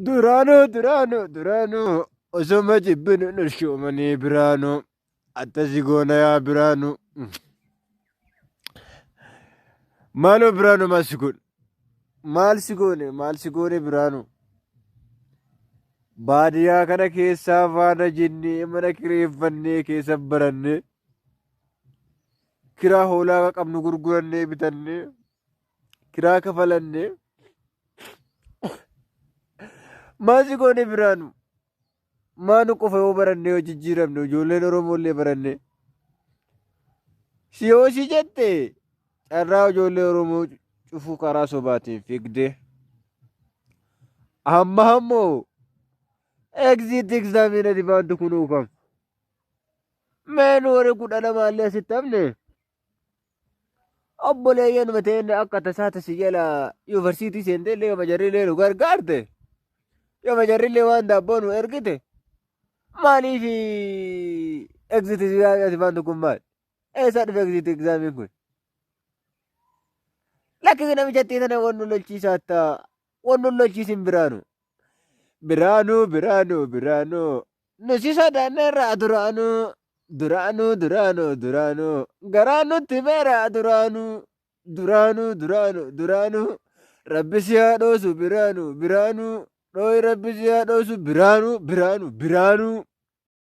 Duraanuu duraanuu duraanuu osoma jibbinu nu shuumanii biraanuu attasi goona yaa biraanuu. Maaloo biraanuu maal si goone? Maal si goone? Maal si goone biraanuu? Baadiyyaa kana keessaa faana jennee mana kireeffannee keessa barannee kiraa hoolaa qabnu gurgurannee bitannee kiraa kafalannee maal si goone biraanu maa nu qofa yoo barannee yoo jijjiiramne ijoolleen Oromoo illee barannee si yoo si jette carraa ijoollee Oromoo cufuu karaa sobaatiin fiigdee amma ammoo exit exaamiin ati baantu kunuu kam mee nu warri 12 illee asitti hafne Obboleeyyanuma teenna akka tasaa tasi jala yuunivarsiitii seentee illee yooma jarrillee nu gargaarte yooma jarrillee waan daabboo nu ergite maaliif exit exam ati baantu kun maal? Eessaa dhufe exit examiin kun? Lakki namicha tana waan nu lolchiisaa ta'a waan nu lolchiisin biraanu. Biraanuu biraanuu biraanuu nu si sodaanneerra duraanuu duraanuu duraanuu duraanuu garaa nutti beera duraanuu duraanuu duraanuu duraanuu rabbi si haa dhoosu biraanuu biraanuu dhooyi rabbi si haa dhoosu biraanuu biraanuu biraanuu.